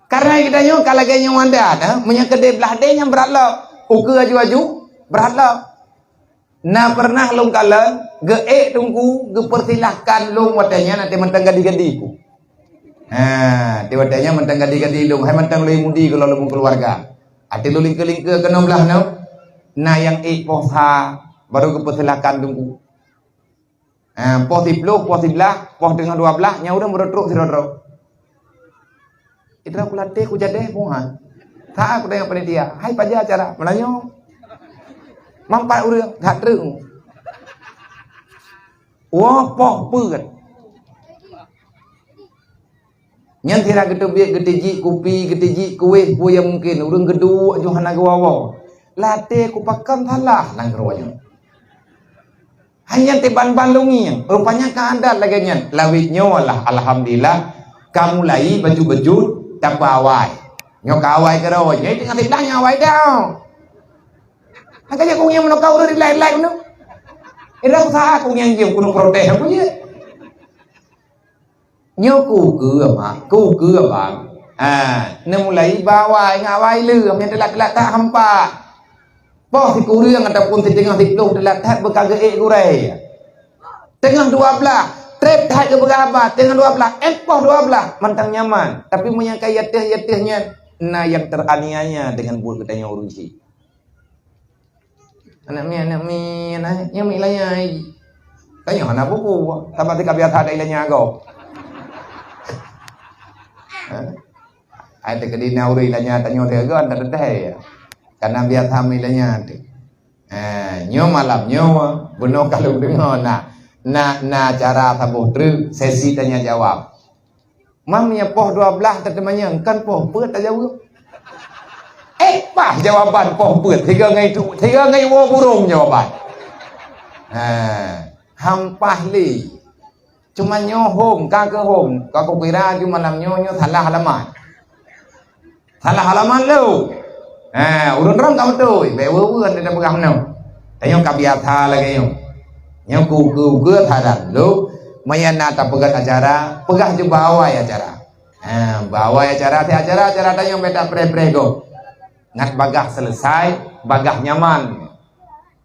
Karena geutanyoe ka lagèe nyoe adat, eh, meunyoe keudéh blaih deh nyan brat lom. Ukeue aju-aju brat lom. Na pernah lôn kalon geuék teungku, geupeusilahkan lôn watèe nyan, watèe mantong gadih-gadih ku. Ha, watèe nyan mantong gadih-gadih lôn, hai mantong lôn mudi keu lôn lôn keuluwarga. Watèe lôn lingkeu-lingkeu keunoe blaih nyoe, na nyang ék poh sa baru geupeusilahkan teungku. Ha, poh siploh, poh siblaih, poh teungoh dua blaih, nyan ureueng baru trok sidroe-droe. Idroe kulaté kujadeh muha. Sa kutanyong panitia, "Hai paja acara?" "Meunyoe." Mampat ureueng that treuk. Woe poh peuet. Nyan sira geuteubiet, geutijik kupi, geutijik kuéh, peue nyang mungken. Ureueng geuduek ju hana geuwoe-woe. Laté kupakon salah nanggroe nyoe. Hanya tiban-ban lôn ngieng, rupanya ka adat lagèe nyan. Lawét nyoe lah, alhamdulillah, ka mulai bacut-bacut tapeuawai. Nyoe ka awai keudroe, nyoe teungoh siblaih nyoe awai dah. Makanya ku ngieng meunoe ka ureueng rilai-rilai meunoe. Ira usaha ku ngieng jeuem ku protes aku je. Nyoe ku keue, Mak, ku keue, Bang. Ha, neumulai bak awai ngon awai le, meunyoe teulat-teulat that hampa. Poh sikureueng ataupun siteungoh siploh teulat that beuka geuék gurèe. Teungoh dua blaih, trép that geupeugah haba, teungoh dua blaih, eh, poh dua blaih, mantong nyaman. Tapi meunyoe ka ateueh-ateueh nyan, na nyang teraniaya dengan buet geutanyoe ureueng chik. Aneuk miet, aneuk miet, nyan miet lanyai. Tanyoe hana buku, sabab teuka biasa ada ilanya go. Ha? Ai teuka dina ureueng ilanya tanyoe teuga, anda teteh ya. Karena biasa miet lanya tu. Ha, nyoe malam nyoe, bunoe ka lôn deungoe na, na, na acara saboh treuk, sesi tanya jawab. Mam nyang poh dua blaih tateumanyong, kon poh peuet tajaweueb. Eh, paih jawaban poh peuet, sigoe ngon itu, sigoe ngon iwoe burông jawaban. Ha, hampah lé. Cuma nyoe hom, ka keu hom, ka kukira ju malam nyoe, nyoe salah alamat. Salah alamat lom. Ha, ureueng droen ka beutôi, bèk weue-weue anda peugah meunoe. Tanyoe ka biasa lagèe nyoe. Nyoe ku, ku, ku saran lom, meunyo na tapeugöt acara, peugah ju bak awai acara. Ha, bak awai acara, até acara, acara tanyoe bèk tapreh-preh gob. Ngat bagaih selesai, bagaih nyaman.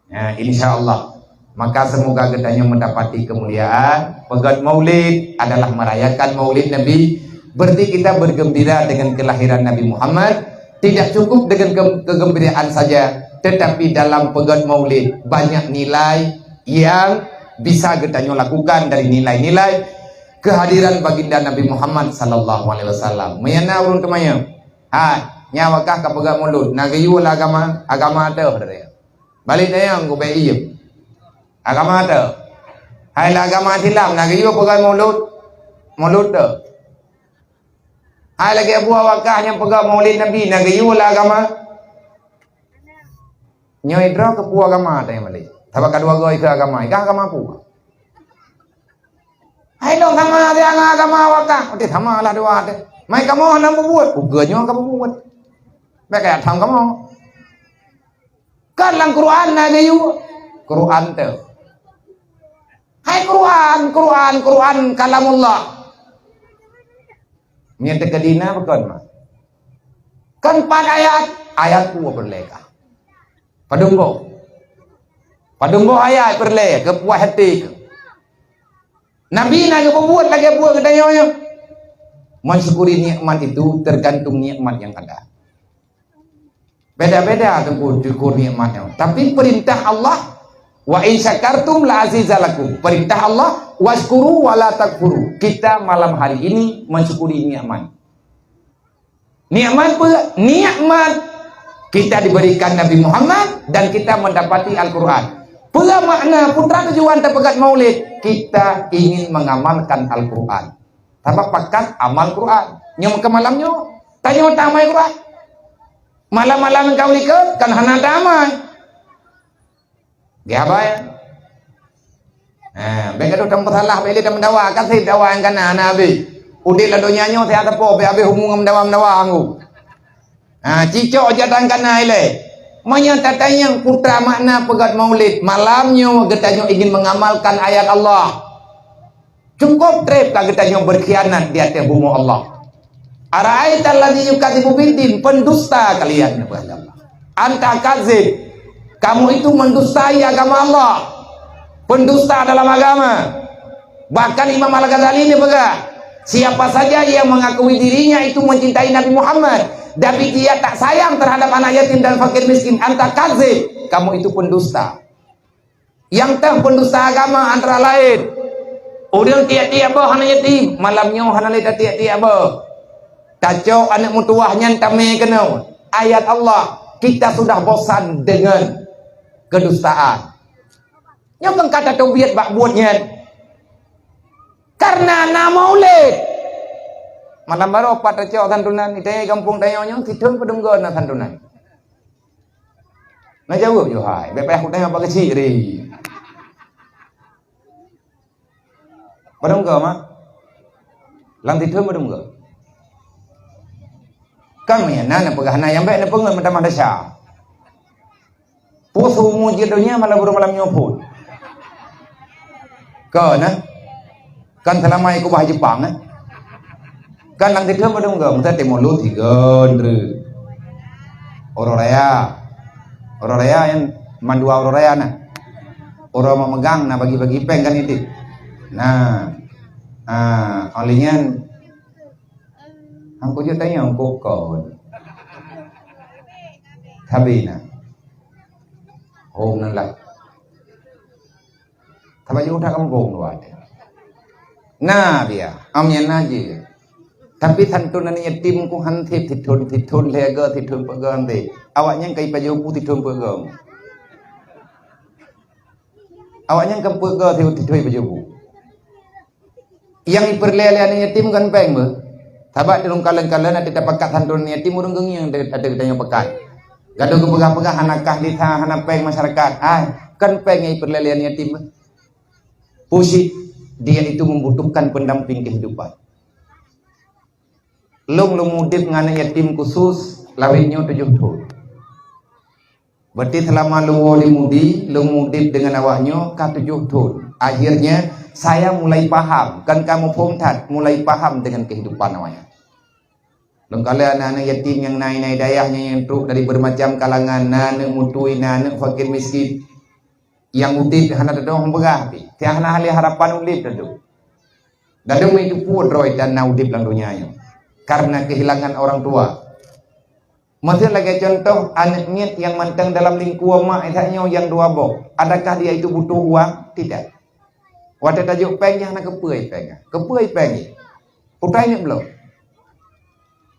Ya, insya Allah. Maka semoga geutanyoe mendapati kemuliaan. Peugöt Maulid adalah merayakan Maulid Nabi, Berarti kita bergembira dengan kelahiran Nabi Muhammad, tidak cukup dengan ke-, kegembiraan saja, tetapi dalam peugét maulid banyak nilai yang bisa geutanyoe lakukan dari nilai-nilai kehadiran baginda Nabi Muhammad sallallahu alaihi wasallam. Meunyo na ureuëng teumanyong, "Hai, nyan wakah ka peugét maulud, na geuyue lam agama, agama teuh?" Balik tanyong, gubek iem. Agama teuh? Hai, lam agama Islam, na geuyue peugét maulud? Maulud teuh? Hai, lagée buah wakah nyang peugét maulid Nabi, na geuyue lam agama? Nyoe droe keupeue agama tanyong balik. Sabab ka dua goe ikheun agama, ikah agama peue? Hai, lôn sama deungon agama wakah. Oke, sama lah dua teuh. Mai kamoe hana peubuet, ukeue nyoe ka peubuet. Bék kaya tham kamoe. Kan lam Quran na geuyue? Quran teuh. Hai Quran, Quran, Quran kalamullah. Nyan teuka dina bukan mah. Kan pat ayat, ayat dua peureulée kah. Padum boh. Padum boh ayat peureulée keupuas até keu. Nabi na geupeubuet lagée buet geutanyoe nyoe. Mensyukuri nikmat itu tergantung nikmat yang ada. Beda-beda teungku syukur nikmat nyoe. Tapi perintah Allah, "Wa in syakartum la azizalakum." Perintah Allah, "Wasykuru wa la takfuru." Kita malam hari ini mensyukuri nikmat. Nikmat peue? Nikmat kita diberikan Nabi Muhammad dan kita mendapati Al-Quran. Peue makna, peue tujuan tapeugét maulid? Kita ingin mengamalkan Al-Quran. Sabab pakat amal Quran. Nyoe keu malam nyoe, tanyoe tamai Quran. Malam-malam kau likot kan hana tamai. Geuhaba ya. Ha, bék gadoh tameusalah, bék lé tameudawa, kaseb dawa nyang kana hana habéh. Udeb lam donya nyoe siat sapo, bék habéh umu ngon meudawa-meudawa anggô. Ha, cicok jadang kana ilée. Meunyoe tatanyong peue makna peugét maulid, malam nyoe geutanyoe ingin mengamalkan ayat Allah. Cukup treb ka geutanyoe berkhianat di ateueh bumoe Allah. "Ara'aital ladzi yukadzibu biddin," pendusta kalian, kata Allah. "Anta kadzib," kamu itu mendustai agama Allah. Pendusta dalam agama. Bahkan Imam Al-Ghazali ni peugah, "Siapa saja yang mengakui dirinya itu mencintai Nabi Muhammad, tapi dia tak sayang terhadap anak yatim dan fakir miskin, anta kadzib, kamu itu pendusta." Nyang teuh pendusta agama antara lain, ureuëng tiek-tiek boh aneuk yatim, malam nyoe hana lé tatiek-tiek boh. Tacok aneuk meutuwah nyan tamé keunoe. Ayat Allah, kita sudah bosan dengan kedustaan. Nyoe kan ka tateubiet bak buet nyan. Karena na maulid. Malam baroe pat tacok santunan, di gampông tanyoe nyoe, sithon padum goe na santunan. Na jaweueb, "Yoh hai, bék payah kutanyong apa keuchik ri." Padum goe, mak? Lam sithon padum goe? Kan meunyo na neupeugah na nyang bék neupeungeut meutamah desya. Peue seumu jeuet donya malam uroe malam nyoe phon. Kon, eh? Kan seulama ikubah Jepang, eh? Kan lam sithon padum goe, meusaté mulod tiga re. Uroe raya. Uroe raya nyan mandua uroe raya na. Uroe meumeugang na bagi-bagi péng kan itu. Nah. Ah, oleh nyan, hang kujut tanya kok kon. Sabe na. Oh, nan lah. Sabab jeuet that gampông dua teuh. Na, biya, am nyan na jih. Tapi santunan yatim ku han sép sithon, sithon lhèe goe, sithon peuet goe han sép. Awaknyan ka ipajoh bu sithon peuet goe. Awaknyan ka peuet goe sithon ipajoh bu. Nyang ipeureulèe lé aneuk yatim kon péng beuh. Sabab di lôn kalon-kalon até tapakat santunan yatim ureueng geungieng até, até geutanyoe pakat. Gadoh geupeugah-peugah hana kah desa, hana péng masyarakat. Ai, kon péng nyang ipeureulèe lé aneuk yatim beuh. Peue cit, dia itu membutuhkan pendamping kehidupan. Lôn, lôn udép ngon aneuk yatim khusus, lawét nyoe tujoh thon. Berarti seulama lôn woe di Mudi, lôn udép deungon awak nyoe ka tujoh thon. Akhirnya, saya mulai paham, kon ka muphom that, mulai paham dengan kehidupan awak nyan. Lôn kalon aneuk-aneuk yatim nyang na inan dayah nyan nyang trok dari bermacam kalangan, na aneuk mutui, na aneuk fakir miskin. Nyang udép hana teudoh peugah pih, tiah hana lé harapan udép teudoh. Dadeueng meutupeue droe dan na udép lam donya nyoe. karena kehilangan orang tua. Miseu lagée contoh, aneuk miet nyang mantong dalam lingkue mak, misalnya nyang dua boh, adakah dia itu butuh uang? Tidak. Watée tajok péng, nyan hana keupeue péng. Keupeue péng? Putai nyoe bloe.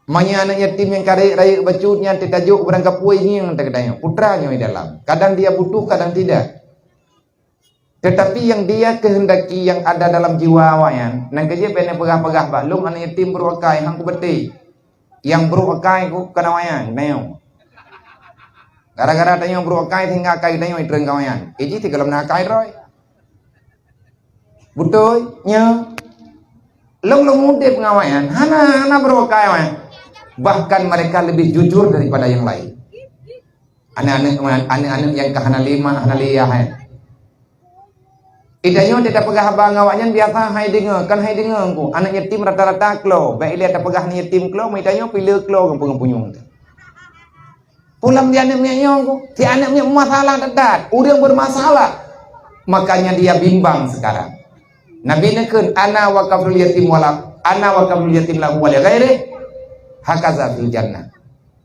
Meunyoe aneuk yatim nyang ka rayeuk-rayeuk bacut nyan teutajok barang keupeue ngieng teugeutanyong, putra nyoe dalam. Kadang dia butuh, kadang tidak. Tetapi yang dia kehendaki yang ada dalam jiwa awaknyan, nyang keujeuet bèk neupeugah-peugah bak lôn aneuk yatim brôk akai, han kubeutôi. Nyang brôk akai ku kon awaknyan, geutanyoe. Gara-gara tanyoe brôk akai sehingga akai geutanyoe itreun keu awaknyan. Iji sigohlom na akai droe. Beutôi, nyo. Lôn lôn udép ngon awaknyan, hana, hana brôk akai awaknyan. Bahkan mereka lebih jujur daripada yang lain. Aneuk-aneuk, aneuk-aneuk nyang ka hana lé mak, hana lé yah, eh. Geutanyoe tapeugah haba ngon awaknyan biasa hai deungoe, kan hai deungoe ku. Aneuk yatim rata-rata klo, bèk ilèe tapeugah aneuk yatim klo, meutanyoe pih le klo ngon peungeut punyueng teuh. Pulang di aneuk miet nyoe ku, si aneuk miet masalah that-that, ureueng bermasalah. Makanya dia bimbang sekarang. Nabi neukheun, "Ana wa kafilul yatim wala, ana wa kafilul yatim lahu wa li ghairih, hakaza fil jannah."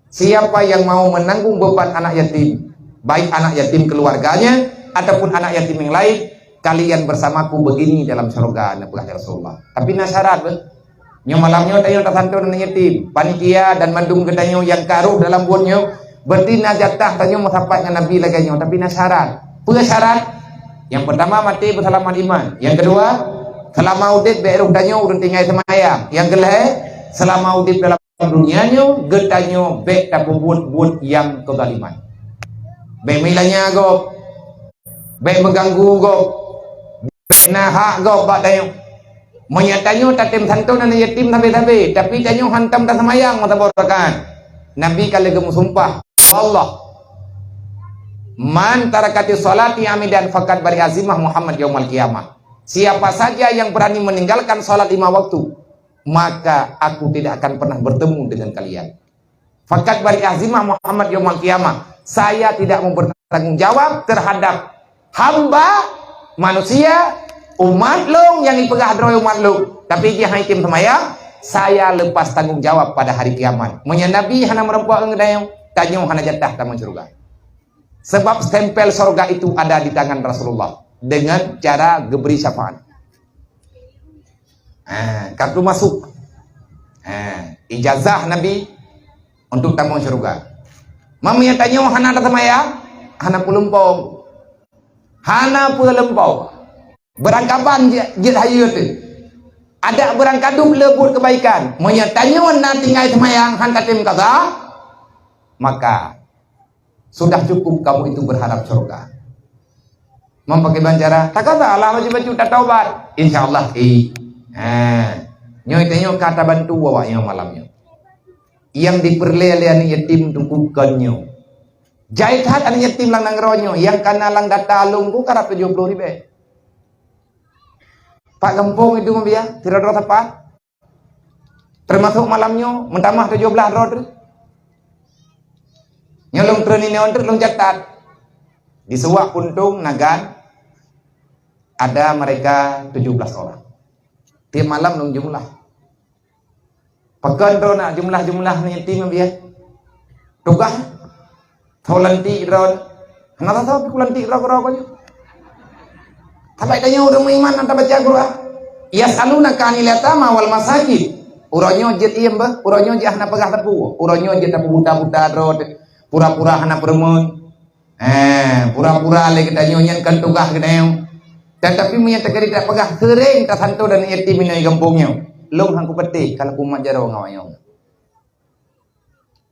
Siapa yang mau menanggung beban anak yatim, baik anak yatim keluarganya ataupun anak yatim yang lain, kalian bersamaku begini dalam surga, neupeugah lé Rasulullah. Tapi na syarat beuh. Nyoe malam nyoe tanyoe tasanton aneuk yatim, panitia dan mandum geutanyoe nyang ka rôh dalam buet nyoe, berarti na jatah tanyoe meusapat ngon Nabi lagèe nyoe, tapi na syarat. Peue syarat? Yang pertama, maté beusalamat iman. Yang kedua, selama udép bèk rôh tanyoe ureueng tinggai seumayang. Yang keulhèe, selama udép dalam dunia nyoe, geutanyoe bèk tapeubuet buet nyang keuzaliman. Bèk meulanya gob, bèk meuganggu gob, bèk na hak gob bak tanyoe. Meunyoe tanyoe tatem santon aneuk yatim sabé-sabé, tapi tanyoe hantom taseumayang meusaboh rakaat. Nabi ka lheueh geumeusumpah, "Wallah, man tarakati sholati amidan faqad bari'a zimmah Muhammad yaumal qiyamah." Siapa saja yang berani meninggalkan sholat lima waktu, maka aku tidak akan pernah bertemu dengan kalian. Faqad bari'a zimmah Muhammad yaumal qiyamah. Saya tidak mau bertanggung jawab terhadap hamba manusia, umat lôn nyang ipeugah droe umat lôn, tapi jih han item seumayang, saya lepas tanggung jawab pada hari kiamat. Meunyoe Nabi hana meurumpok ngon tanyoe, tanyoe hana jatah tamong syeuruga. Sebab stempel syeuruga itu ada di tangan Rasulullah dengan cara geubri syafaat. Ha, kartu masuk. Ha, ijazah Nabi untuk tamong syeuruga. Meunyoe tanyoe hana taseumayang, hana peuleumpong. Hana peuleumpong. Beurangkaban jeuet, jeuet hayeue teuh. Adak beurangkadub le buet keubaikan. Meunyoe tanyoe na tinggai seumayang han tatem kaza, maka sudah cukup kamu itu berharap syeuruga. Meupakiban cara, takaza lah bacut-bacut tataubat. Insya Allah, eh. Ha. Nyoe tanyoe ka tabantu awaknyoe malam nyoe. Nyang dipeureulèe lé aneuk yatim tu bukon nyoe. Jai that aneuk yatim lam nanggroe nyoe, nyang kana lam data lôn ku karab tujoh ploh ribèe. Pak gampông itu meubiya, sidroe-droe sapat. Termasuk malam nyoe meutamah tujoh blaih droe treuk. Nyoe lôn treun inoe treuk lôn catat. Di Suwak, Puntong, Nagan ada mereka tujuh belas orang. Tiep malam lôn jumlah. Pakon droe na jumlah-jumlah nyan ti meubiya. Tugaih. Soe lantik droe. Hana sapeue pih kulantik droe keudroe nyoe. Sabai tanyoe ureueng meuiman nyang tabaca Quran. Yas'alunaka 'anil yatama wal masakin. Uroe nyoe jeuet iem beuh, uroe nyoe jeuet hana peugah sapeue. Uroe nyoe jeuet tapeubuta-buta droe, pura-pura hana peureumeun. Eh, pura-pura lé geutanyoe nyan kon tugaih geutanyoe. Tetapi meunyoe teukeudi tapeugah seuréng tasanto dan yatim inong gampông nyoe, lôn han kupatéh ka laku mat jaroe ngon awaknyoe.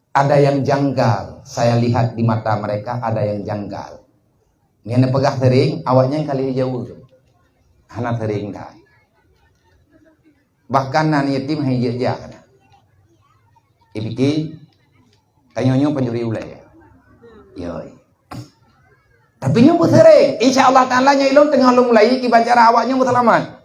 Ada yang janggal, saya lihat di mata mereka ada yang janggal. Nyan peugah sering, awaknyan ka lheueh jaweueb. Hana sering dah. Bahkan na yatim hai jejak na. Ipike, tanyoe nyoe pancuri ulèe. Yoi. Tapi nyoe beusering. Insya Allah Ta'ala nyoe ilôn teungoh lôn mulai kiban cara awaknyan beusalamat.